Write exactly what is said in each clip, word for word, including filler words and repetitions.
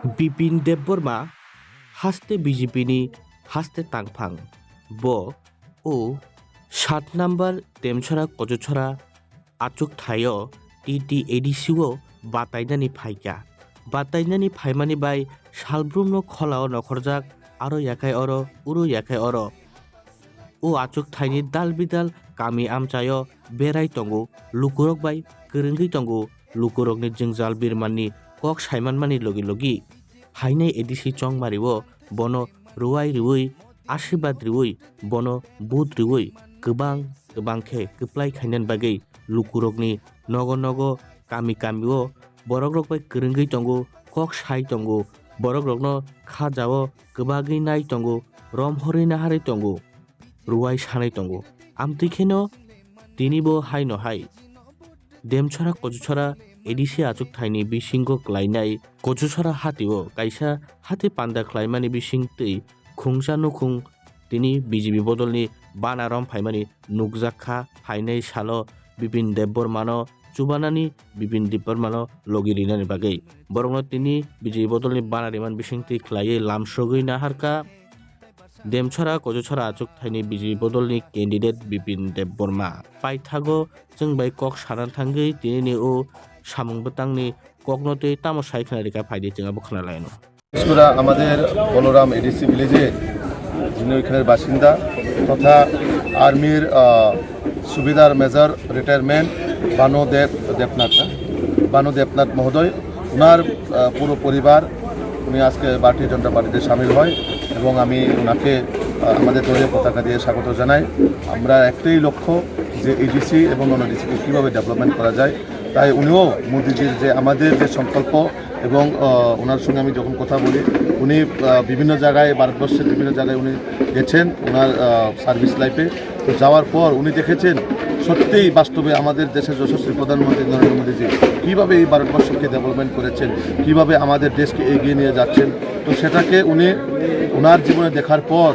Bipin Debbarma haste B J P ni haste tangphang. Bo o sat number Demchora Kochuchora achuk thaio T T A D C o batainani phaikha. Batainani phaimani bai salbrumno kholao nokhorjak, aro yakhai oro, uro yakhai oro. O achuk thaini dal bidal kami amchaio berai tongo, lukurok bai kwrwngwi tongo, lukurokni jwngjal birmanni kok saimanmani logi logi. Hainai A D C chongmario bono ruwai riwi, ashirbad riwi, bono but riwi, kwbang kwbang khe kwplai khainani bagwi lukurokni nogo nogo, kami kamio borokrok bai kwrwngwi tongo, kok sai tongo, borokrokno khajao kwbagwi nai tongo, romhorwi naharwi tongo, ruwai sanai tongo. Amtwi kheno tinibo haino hai Demchora Kochuchora A D C achuk thaini bisingo klainai Kochuchora hatio kaisa hati panda khlaimani bisingtwi khungsa nukhung tini B J P bodolni bana rom phaimani nukjak kha. Phainai salo Bipin Debbarmano chubanani, Bipin Debbarmano logi rinani bagwi borokno tini B J P bodolni bana rimani bisingtwi khlaiwi lamsogwi naharkha. Demchora Kochuchora achuk thaini B J P bodolni candidate Bipin Debbarma. Paithago chwng bai kok sana thangwi tinini o samung bwtangni kokno twi tamo sai khna rikha, phaidi chwng abo khna laino. বিশেষ করে আমাদের বলরাম এডিসি ভিলেজে, যিনি ওইখানের বাসিন্দা তথা আর্মির আহ, সুবেদার major retirement Banu দেব দেবনাথ না? বানু দেবনাথ মহোদয়, ওনার আহ, পুরো পরিবার, উনি আজকে ভারতীয় জনতা পার্টিতে সামিল হয় এবং আমি ওনাকে আহ, আমাদের দলীয় পতাকা দিয়ে স্বাগত জানাই। আমরা একটাই লক্ষ্য যে এডিসি এবং নন এডিসিকে কীভাবে ডেভেলপমেন্ট করা যায়, তাই উনিও মোদিজির যে আমাদের যে সংকল্প এবং আহ, ওনার সঙ্গে আমি যখন কথা বলি, উনি আহ, বিভিন্ন জায়গায়, ভারতবর্ষের বিভিন্ন জায়গায় উনি গেছেন ওনার সার্ভিস লাইফে। তো যাওয়ার পর উনি দেখেছেন সত্যিই বাস্তবে আমাদের দেশের যশস্বী প্রধানমন্ত্রী নরেন্দ্র মোদীজি কীভাবে এই ভারতবর্ষকে ডেভেলপমেন্ট করেছেন, কীভাবে আমাদের দেশকে এগিয়ে নিয়ে যাচ্ছেন। তো সেটাকে উনি ওনার জীবনে দেখার পর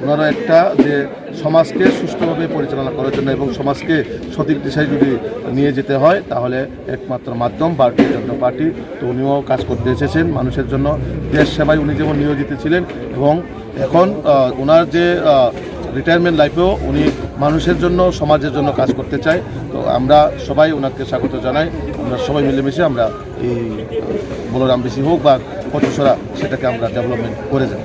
ওনারা একটা যে সমাজকে সুষ্ঠুভাবে পরিচালনা করার জন্য এবং সমাজকে সঠিক দিশায় যদি নিয়ে যেতে হয়, তাহলে একমাত্র মাধ্যম ভারতীয় জনতা পার্টি। তো উনিও কাজ করতে এসেছেন মানুষের জন্য, দেশ সেবায় উনি যেমন নিয়োজিত ছিলেন এবং এখন আহ, ওনার যে রিটায়ারমেন্ট লাইফেও উনি মানুষের জন্য, সমাজের জন্য কাজ করতে চায়। তো আমরা সবাই ওনাকে স্বাগত জানাই। আমরা সবাই মিলেমিশে আমরা এই বলরাম বিসি হোক বা কচুছড়া, সেটাকে আমরা ডেভেলপমেন্ট করে যাই।